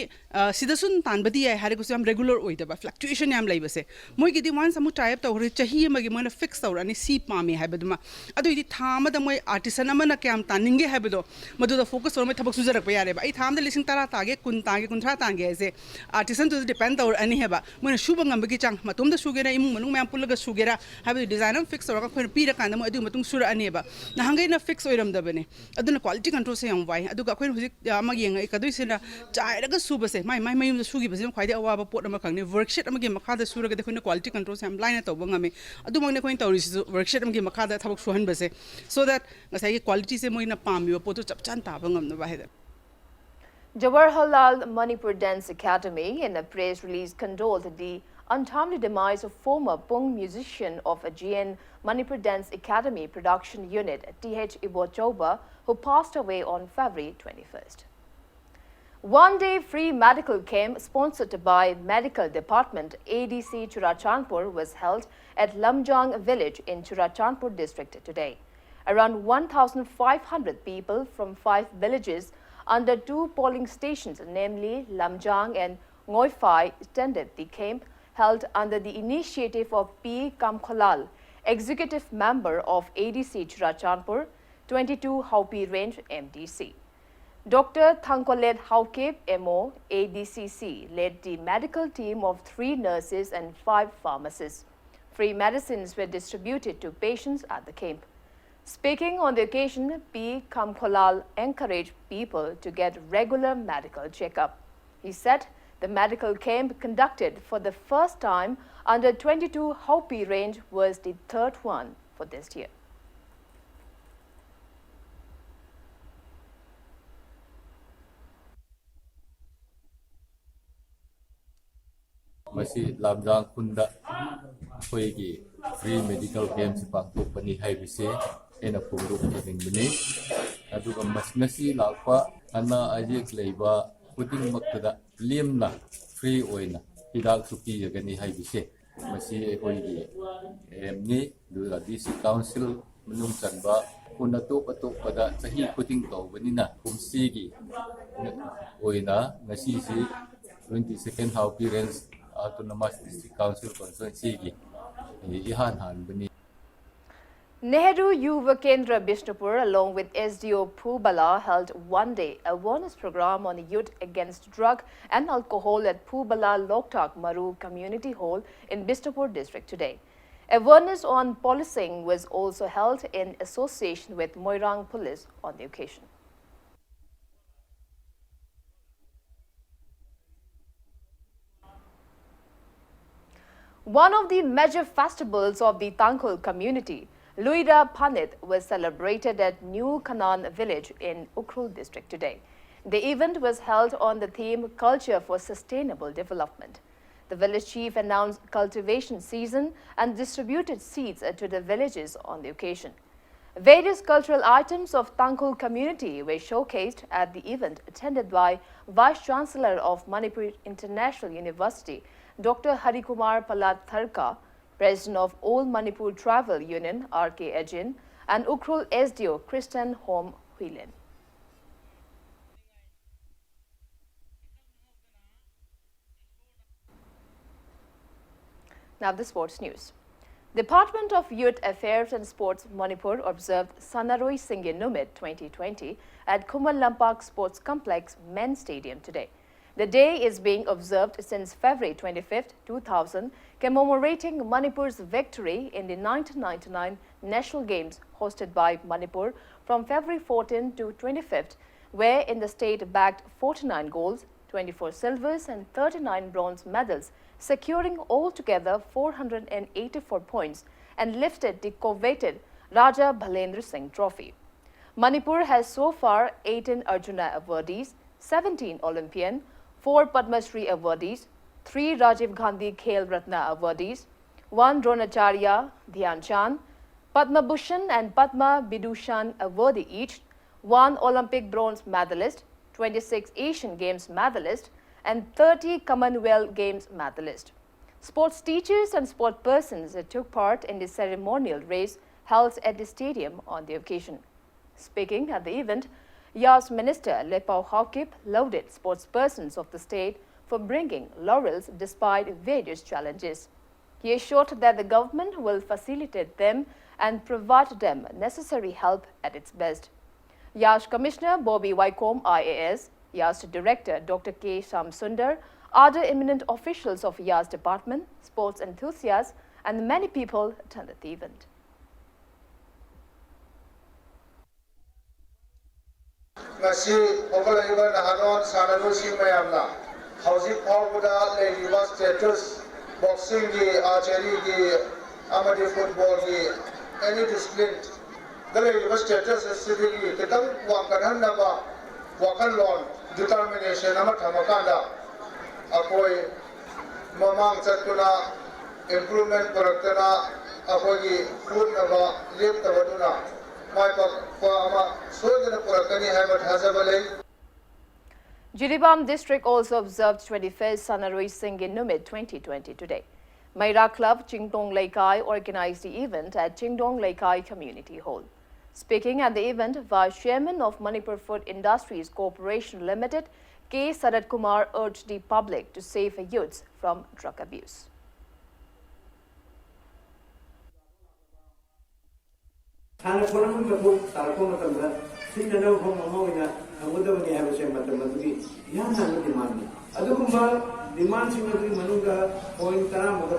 ꯁꯤꯗ ꯁꯨꯝ ꯇꯥꯟꯕꯗꯤ ꯌꯥꯏ ꯍꯥꯏꯔꯒꯁꯨ ꯌꯥꯝ ꯔꯦꯒꯨꯂꯔ ꯑꯣꯏꯗꯕ, ꯐ꯭ꯂꯛꯆꯨꯌꯦꯁꯟ ꯌꯥꯝ ꯂꯩꯕꯁꯦ꯫ ꯃꯣꯏꯒꯤꯗꯤ ꯋꯥꯟꯁ ꯑꯃꯨꯛ ꯇꯥꯏ ꯑꯞ ꯇꯧꯈ꯭ꯔꯦ, ꯆꯍꯤ ꯑꯃꯒꯤ ꯃꯣꯏꯅ ꯐꯤꯛꯁ ꯇꯧꯔꯛꯑꯅꯤ ꯁꯤ ꯄꯥꯝꯃꯤ ꯍꯥꯏꯕꯗꯨꯃ꯫ ꯑꯗꯨꯏꯗꯤ ꯊꯥ ꯑꯃꯗ ꯃꯣꯏ ꯑꯥꯔꯇꯤꯁꯟ ꯑꯃꯅ ꯀꯌꯥꯝ ꯇꯥꯟꯅꯤꯡꯒꯦ ꯍꯥꯏꯕꯗꯣ ꯃꯗꯨꯗ ꯐꯣꯀꯁ ꯇꯧꯔꯒ ꯃꯣꯏ ꯊꯕꯛ ꯁꯨꯖꯔꯛꯄ ꯌꯥꯔꯦꯕ꯫ ꯑꯩ ꯊꯥ ꯑꯃꯗ ꯂꯤꯁꯤꯡ ꯇꯔꯥ ꯇꯥꯒꯦ, ꯀꯨꯟ ꯇꯥꯒꯦ, ꯀꯨꯟꯊ꯭ꯔꯥ ꯇꯥꯒꯦ ꯍꯥꯏꯁꯦ ꯑꯥꯔꯇꯤꯁꯟꯗꯨꯗ ꯗꯤꯄꯦꯟ ꯇꯧꯔꯛꯑꯅꯤ ꯍꯥꯏꯕ꯫ ꯃꯣꯏꯅ ꯁꯨꯕ ꯉꯝꯕꯒꯤ ꯆꯥꯡ, ꯃꯇꯣꯝꯗ ꯁꯨꯒꯦꯔꯥ, ꯏꯃꯨꯡ ꯃꯅꯨꯡ ꯃꯌꯥꯝ ꯄꯨꯜꯂꯒ ꯁꯨꯒꯦꯔꯥ ꯍꯥꯏꯕꯗꯨ ꯗꯤꯖꯥꯏꯟ ꯑꯃ ꯐꯤꯛꯁ ꯇꯧꯔꯒ ꯑꯩꯈꯣꯏꯅ ꯄꯤꯔꯀꯥꯟꯗ ꯃꯣꯏ ꯑꯗꯨꯒꯤ ꯃꯇꯨꯡ ꯁꯨꯔꯛꯑꯅꯦꯕ꯫ ꯅꯍꯥꯟꯈꯩꯅ ꯐꯤꯛꯁ ꯑꯣꯏꯔꯝꯗꯕꯅꯦ꯫ ꯑꯗꯨꯅ ꯀ꯭ꯋꯥꯂꯤꯇꯤ ꯀꯟꯇ꯭ꯔꯣꯜꯁꯦ ꯌꯥꯝ ꯋꯥꯏ꯫ ꯑꯗꯨꯒ ꯑꯩꯈꯣꯏꯅ ꯍꯧꯖꯤꯛ ꯑꯃ ꯌꯦꯡꯉꯛꯏꯀꯗꯣꯏꯁꯤꯅ ꯆꯥꯏꯔꯒ ꯁꯨꯕꯁꯦ, ꯃꯥꯏ ꯃꯥꯏ ꯃꯌꯨꯝꯗ ꯁꯨꯈꯤꯕꯁꯤꯅ ꯈ꯭ꯋꯥꯏꯗꯒꯤ ꯑꯋꯥꯕ ꯄꯣꯠ ꯑꯃꯈꯛꯅꯤ꯫ ꯋꯔꯛꯁꯤꯠ ꯑꯃꯒꯤ ꯃꯈꯥꯗ ꯁꯨꯔꯒꯗꯤ ꯑꯩꯈꯣꯏꯅ ꯀ꯭ꯋꯥꯂꯤꯇꯤ ꯀꯟꯇ꯭ꯔꯣꯜꯁꯦ ꯌꯥꯝ ꯂꯥꯏꯅ ꯇꯧꯕ ꯉꯝꯃꯤ꯫ ꯑꯗꯨꯃꯛꯅꯤ ꯑꯩꯈꯣꯏꯅ ꯇꯧꯔꯤꯁꯤꯁꯨ, ꯋꯔꯛꯁꯤꯠ ꯑꯃꯒꯤ ꯃꯈꯥꯗ ꯊꯕꯛ ꯁꯨꯍꯟꯕꯁꯦ, so that ꯉꯁꯥꯏꯒꯤ ꯀ꯭ꯋꯥꯂꯤꯇꯤꯁꯦ ꯃꯣꯏꯅ ꯄꯥꯝꯃꯤꯕ ꯄꯣꯠꯇꯨ ꯆꯞ ꯆꯥꯅ ꯇꯥꯕ ꯉꯝꯅꯕ ꯍꯥꯏꯗꯅ꯫ Jawaharlal Manipur Dance Academy, in a press release, condoled the untimely demise of former Pung musician of Aegean Manipur Dance Academy production unit, T H Ibochoba, who passed away on February twenty-first. One-day free medical camp sponsored by Medical Department, A D C Churachandpur, was held at Lamjang village in Churachandpur district today. Around one thousand five hundred people from five villages under two polling stations, namely Lamjang and Ngoifai, attended the camp held under the initiative of P Kamkholal, executive member of A D C Churachandpur, twenty-two Haupi Range M D C. Doctor Thangkolet Haokip, M O, A D C C, led the medical team of three nurses and five pharmacists. Free medicines were distributed to patients at the camp. Speaking on the occasion, P Kamkholal encouraged people to get regular medical checkup. He said the medical camp conducted for the first time under twenty-two Haupi Range was the third one for this year. ꯃꯁꯤ ꯂꯥꯝꯖꯥꯡ ꯈꯨꯟꯗ ꯑꯩꯈꯣꯏꯒꯤ free medical ꯀꯦꯝꯞꯁꯤ ꯄꯥꯡꯊꯣꯛꯄꯅꯤ ꯍꯥꯏꯕꯁꯦ ꯑꯩꯅ ꯐꯣꯡꯗꯣꯛꯆꯅꯤꯡꯕꯅꯤ꯫ ꯑꯗꯨꯒ ꯃꯁ-, ꯉꯁꯤ ꯂꯥꯛꯄ ꯑꯅꯥ ꯑꯌꯦꯛ ꯂꯩꯕ ꯈꯨꯗꯤꯡꯃꯛꯇꯗ ꯂꯦꯝꯅ ꯐ꯭ꯔꯤ ꯑꯣꯏꯅ ꯍꯤꯗꯥꯛꯁꯨ ꯄꯤꯖꯒꯅꯤ ꯍꯥꯏꯕꯁꯦ ꯃꯁꯤ ꯑꯩꯈꯣꯏꯒꯤ ꯑꯦꯝꯅꯤ꯫ ꯑꯗꯨꯒ ꯗꯤ ꯁꯤ ꯀꯥꯎꯟꯁꯤꯜ ꯃꯅꯨꯡ ꯆꯟꯕ ꯈꯨꯟ ꯑꯇꯣꯞ ꯑꯇꯣꯞꯄꯗ ꯆꯍꯤ ꯈꯨꯗꯤꯡ ꯇꯧꯕꯅꯤꯅ, ꯀꯨꯝꯁꯤꯒꯤ ꯑꯣꯏꯅ ꯉꯁꯤꯁꯤ twenty second Howraghat Range Autonomous District Council constituencyꯒꯤ ꯏꯍꯥꯟ ꯍꯥꯟꯕꯅꯤ꯫ Nehru Yuva Kendra Bishnupur, along with S D O Phubala, held one-day awareness program on youth against drug and alcohol at Phubala Loktak Maru Community Hall in Bishnupur district today. Awareness on policing was also held in association with Moirang Police on the occasion. One of the major festivals of the Tangkhul community, Luira Phanit, was celebrated at New Kanan village in Ukhrul district today. The event was held on the theme Culture for Sustainable Development. The village chief announced cultivation season and distributed seeds to the villages on the occasion. Various cultural items of Tangkhul community were showcased at the event attended by Vice Chancellor of Manipur International University, Doctor Harikumar Palatharka, President of All Manipur Tribal Union, R K Ajin, and Ukhrul S D O Christian Home Huilin. Now the sports news. Department of Youth Affairs and Sports Manipur observed Sanaroi Singye Numit twenty twenty at Khuman Lampak Sports Complex Men's Stadium today. The day is being observed since February twenty-fifth, two thousand, commemorating Manipur's victory in the nineteen ninety-nine National Games hosted by Manipur from February fourteenth to twenty-fifth, where in the state bagged forty-nine golds, twenty-four silvers and thirty-nine bronze medals, securing altogether four hundred and eighty-four points, and lifted the coveted Raja Bhalendra Singh Trophy. Manipur has so far eighteen Arjuna awardees, seventeen Olympian, four Padma Shri awardees, three Rajiv Gandhi Khel Ratna awardees, one Dronacharya Dhyan Chand, Padma Bhushan and Padma Vibhushan awardee each, one Olympic bronze medalist, twenty-six Asian Games medalist, and thirty Commonwealth Games medalist. Sports teachers and sport persons took part in the ceremonial race held at the stadium on the occasion. Speaking at the event, Yash Minister Lepao Haokip lauded sportspersons of the state for bringing laurels despite various challenges. He assured that the government will facilitate them and provide them necessary help at its best. Yash Commissioner Bobby Waikom I A S, Yash Director Doctor K Shamsundar, other eminent officials of Yash Department, sports enthusiasts, and many people attended the event. ꯉꯁꯤ ꯍꯧꯒꯠꯂꯛꯂꯤꯕ ꯅꯍꯥꯔꯣꯜ ꯁꯥꯟꯅꯔꯣꯏꯁꯤꯡ ꯃꯌꯥꯝꯅ ꯍꯧꯖꯤꯛ ꯐꯥꯎꯕꯗ ꯂꯩꯔꯤꯕ status, boxingꯒꯤ, archeryꯒꯤ ꯑꯃꯗꯤ footballꯒꯤ any disciplineꯗ ꯂꯩꯔꯤꯕ status ꯑꯁꯤꯗꯒꯤ ꯈꯤꯇꯪ ꯋꯥꯡꯈꯠꯍꯟꯅꯕ ꯋꯥꯈꯜꯂꯣꯟ, determination ꯑꯃ ꯊꯝꯃꯀꯥꯟꯗ ꯑꯩꯈꯣꯏ ꯃꯃꯥꯡ ꯆꯠꯇꯨꯅ improvement ꯄꯨꯔꯛꯇꯅ ꯑꯩꯈꯣꯏꯒꯤ ꯍꯣꯠꯅꯕ ꯂꯦꯞꯇꯕꯗꯨꯅ ꯃꯥꯏ ꯄꯥꯛꯄ ꯑꯃ ꯁꯣꯏꯗꯅ ꯄꯨꯔꯛꯀꯅꯤ ꯍꯥꯏꯕ ꯊꯥꯖꯕ ꯂꯩ꯫ Jiribam District also observed twenty-first Sanaroi Singye Numit twenty twenty today. Maira Club, Chingtong Leikai organized the event at Chingtong Leikai Community Hall. Speaking at the event, Vice Chairman of Manipur Food Industries Corporation Limited, K Sarat Kumar, urged the public to save youths from drug abuse. ꯁꯥꯟꯅ ꯈꯣꯠꯅꯕꯒꯤ ꯃꯊꯧ ꯇꯥꯔꯛꯄ ꯃꯇꯝꯗ ꯁꯤꯖꯤꯟꯅꯅꯕ ꯃꯐꯝ ꯑꯃ ꯑꯣꯏꯅ ꯊꯝꯒꯗꯕꯅꯤ ꯍꯥꯏꯕꯁꯦ ꯃꯇꯝ ꯑꯗꯨꯒꯤ ꯏꯍꯥꯟ ꯍꯥꯟꯕ demandꯅꯤ꯫ ꯑꯗꯨꯒꯨꯝꯕ demandꯁꯤꯡ ꯑꯗꯨꯒꯤ ꯃꯅꯨꯡꯗ point ꯇꯔꯥꯃꯨꯛ,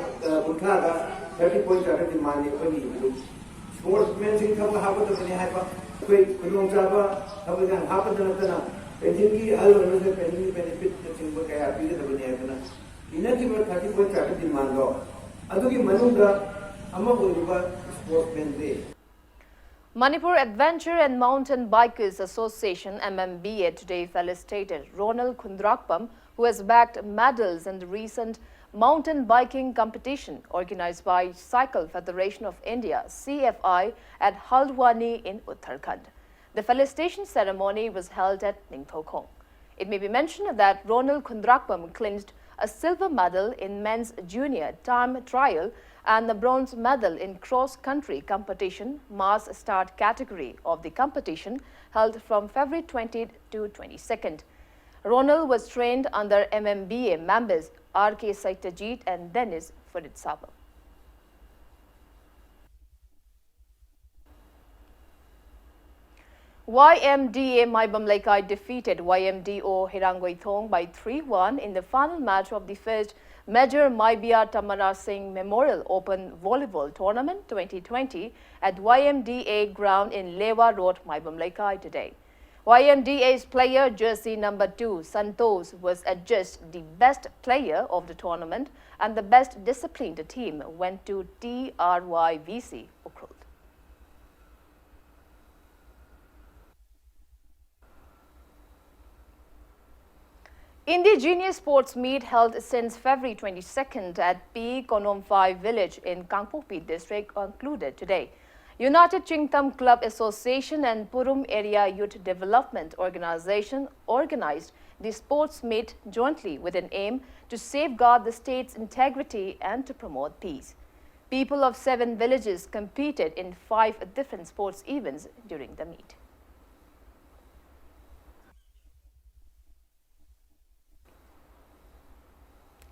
ꯀꯨꯟꯊ꯭ꯔꯥꯗ thirty point ꯇꯔꯥ demandꯅꯤ ꯑꯩꯈꯣꯏꯅ ꯏꯕꯗꯨ꯫ Sportsmanꯁꯤꯡ ꯊꯕꯛ ꯍꯥꯞꯀꯗꯕꯅꯤ ꯍꯥꯏꯕ, ꯑꯩꯈꯣꯏ ꯈꯨꯗꯣꯡꯆꯥꯕ ꯊꯕꯛ ꯏꯟꯈꯥꯡ ꯍꯥꯞꯄꯗ ꯅꯠꯇꯅ pensionꯒꯤ ꯑꯍꯜ ꯑꯣꯏꯔꯕꯁꯤꯡ pensionꯒꯤ benefitꯅꯆꯤꯡꯕ ꯀꯌꯥ ꯄꯤꯒꯗꯕꯅꯤ ꯍꯥꯏꯗꯅ ꯏꯅꯈꯤꯕ thirty point ꯇꯔꯥ demandꯗꯣ ꯑꯗꯨꯒꯤ ꯃꯅꯨꯡꯗ ꯑꯃ ꯑꯣꯏꯔꯤꯕ sportsman day꯫ Manipur Adventure and Mountain Bikers Association, M M B A, today felicitated Ronald Khundrakpam, who has bagged medals in the recent mountain biking competition organized by Cycle Federation of India, C F I, at Haldwani in Uttarakhand. The felicitation ceremony was held at Ningthoukhong. It may be mentioned that Ronald Khundrakpam clinched a silver medal in men's junior time trial and a bronze medal in cross-country competition, mass start category of the competition, held from February twentieth to twenty-second. Ronald was trained under M M B A members R K Satyajit and Dennis Furutsaba. Y M D A Maibam Leikai defeated Y M D O Heirang Goithong by three one in the final match of the first Major Maibia Tamara Singh Memorial Open Volleyball Tournament twenty twenty at Y M D A ground in Lewa Road, Maibam Leikai today. Y M D A's player jersey number two, Santosh, was adjudged the best player of the tournament, and the best disciplined team went to T R Y V C Ukhrul. Indigenous Sports Meet held since February twenty-second at P Konomphai village in Kangpokpi district concluded today. United Chingtam Club Association and Purum Area Youth Development Organization organized the sports meet jointly with an aim to safeguard the state's integrity and to promote peace. People of seven villages competed in five different sports events during the meet.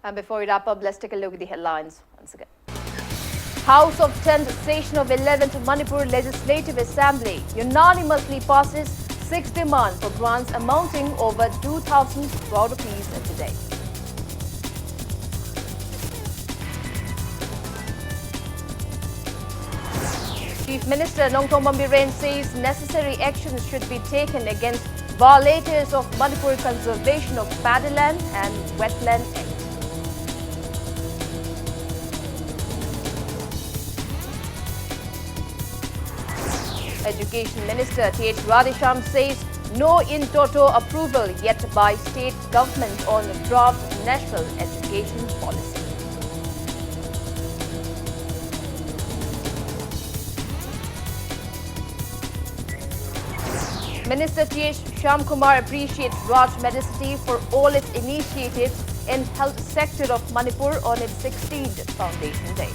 And before we wrap up, let's take a look at the headlines once again. House of tenth session of eleventh Manipur Legislative Assembly unanimously passes six demand for grants amounting over two thousand crore rupees today. Chief Minister Nongthombam Biren says necessary actions should be taken against violators of Manipur Conservation of Paddyland and Wetland Act. Education Minister Th Radheshyam says no in toto approval yet by state government on draft National Education Policy. Minister Th Shyamkumar appreciates Raj Medicity for all its initiatives in health sector of Manipur on its sixteenth Foundation Day.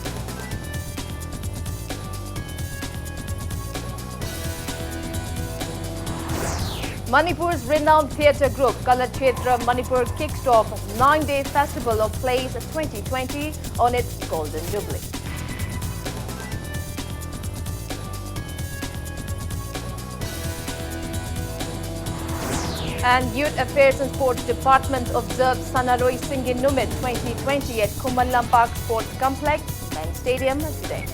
Manipur's renowned theatre group Kalakshetra Manipur kicked off nine-day festival of plays twenty twenty on its Golden Jubilee. And Youth Affairs and Sports Department observed Sanaroi Singin Numit twenty twenty at Khuman Lampak Sports Complex, Men's Stadium, today.